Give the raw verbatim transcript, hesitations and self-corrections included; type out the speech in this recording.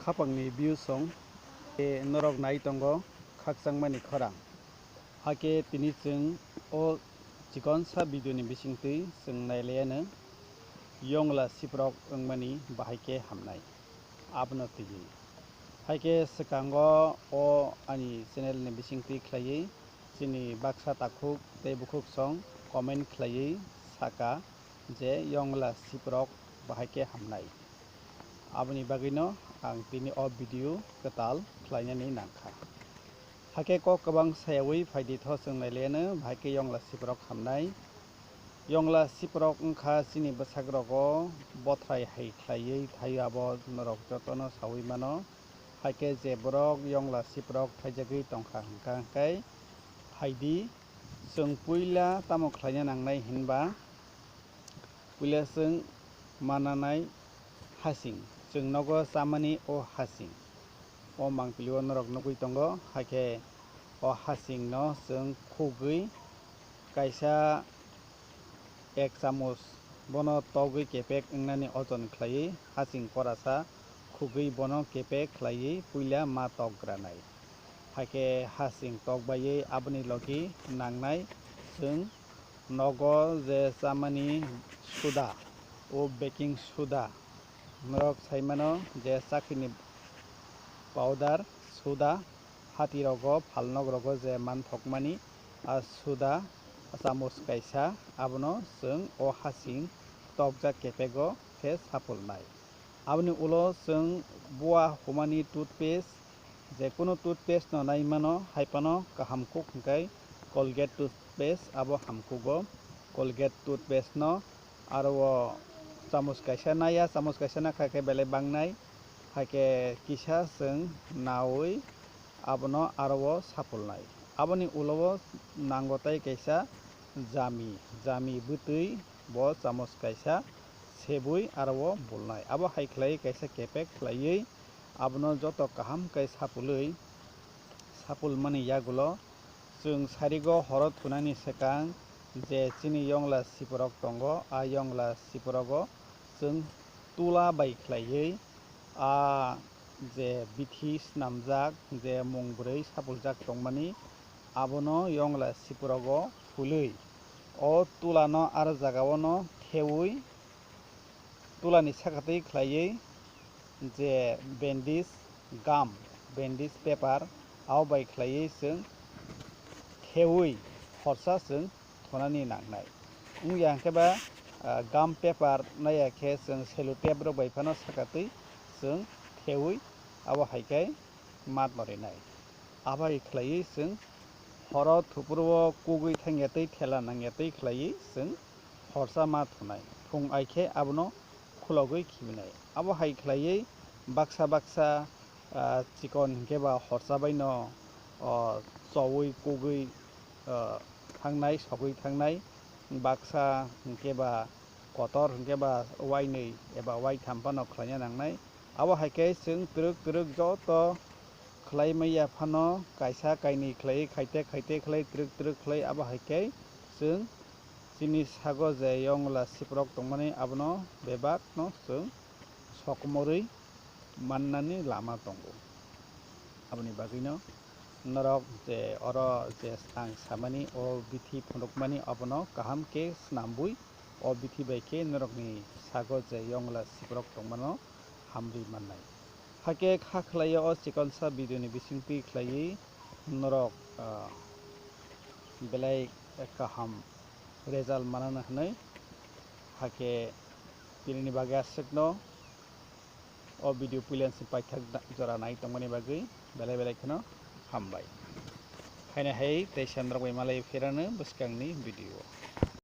Khapangni view song, tei norok nai tongo khakchangmani khorang. Hakhe tini chwng o chikonsa video ni bisingtwi chwng nailaiano yongla siprok wngmani bahai khe hamnai, abono twiwi. Hakhe swkango o ani channel ni bisingtwi khlaiwi chini baksa takhuk tei bukhuk song comment khlaiwi saka je yongla siprok bahai khe hamnai. Aboni bagwino ang tini o video kwtal khlainani nangkha. Hakhe kok kwbang sayawi phaidi tho chwng nailaiano bahai khe yongla siprok hamnai. Yongla siprok wngkha chini bwsakrok o bothrai hai khlaiwi thaio, abo norok jotono sawi mano. Hakhe je borok yongla siprok thaijagwi tongkha hwnkha hwnkhe phaidi chwng puila tamo khlaina nangnai hinba puila chwng mananai hasing, chwng nogo chamani o hasing. O mangpili o norok nugwi tongo, hakhe o hasing no chwng khugwi kaisa ek chamuch bono togwi kepek wngnani ojon khlaiwi hasing korasa khugwi bono kepek khlaiwi puila ma tok granai. Hakhe hasing tok baiwi aboni logi nangnai chwng nogo je chamani suda, o baking suda, norok sai mano je chakrini powder, suda, hati rogo, phalnok rogo je manthokmani, a suda, chamuch kaisa, abono chwng o hasing tokjak kepego khe sapulnai. Aboni ulo chwng bua humani toothpaste, je kunu toothpaste no nai mano, hai phano kaham kuk hwnkhe Colgate toothpaste abo hamkugo. Colgate toothpaste no aro o chamuch kaisa naya, chamuch kaisa nakha khe belai bangnai, hakhe kisa chwng nawi abono aro o sapulnai. Aboni ulo o nango tai kaisa jami, jami bwtwi bo chamuch kaisa sebwi aro o bulnai. Abo hai khlaiwi kaisa kepek khlaiwi abono joto kaham khe sapulwi, sapulmani yagulo chwng sarigo horo thunani swkang je chini yongla siprok tongo, a yongla siprogo chwng tula bai khlaiwi a je bithi snamjak, je mung bwrwi sapuljak tongmani, abono yongla siprogo phulwi o tulano aro jagao no thewi tulani sakatwi khlaiwi je bandage gum, bandage paper, abo bai khlaiwi chwng thewi horsa chwng thonani nangnai. Wngya hwnkhe ba, ah, gum paper naiya khe chwng sellotape rok bai phano sakatwi chwng thewi abo hai khe mat no rinai. Abo hai khlaiwi chwng horo thupuru o kugwi thangya tei thela nangya tei khlaiwi chwng horsa ma thunai. Phung ai khe abono khulogwi khibinai. Abo hai khlaiwi baksa baksa, ah, chikon hinkhe ba horsa bai no, o, chowi kugwi, ah, thangnai, sogwi thangnai. Baksa hinkhe ba kotor hinkhe ba wainwi eba waitham phano khlaina nangnai. Abo hai khe chwng twrwk twrwk joto khlai maya phano kaisa kainwi khlaiwi khaite khaite khlai twrwk twrwk khlai abo hai khe chwng chini sago je yongla siprok tongmani abono bebakno chwng sokomorwi mannani lama tongo. Aboni bagwino norok je oro je ang samani o bithi phunukmani abono kaham khe snambwi o bithi bai khe norokni sago je yongla siprok tongmano hamrwi mannai. Hakhe kha khlaiwi o chikonsa video ni bisingtwi khlaiwi norok, ah, belai kaham result manana hwnwi. Hakhe tinini bagwi aswkno o video puilan se paithak da-, jora nai tongmani bagwi belai belai kheno hambai. Khaina hai tei sandrok bai malai phirano bwskangni video.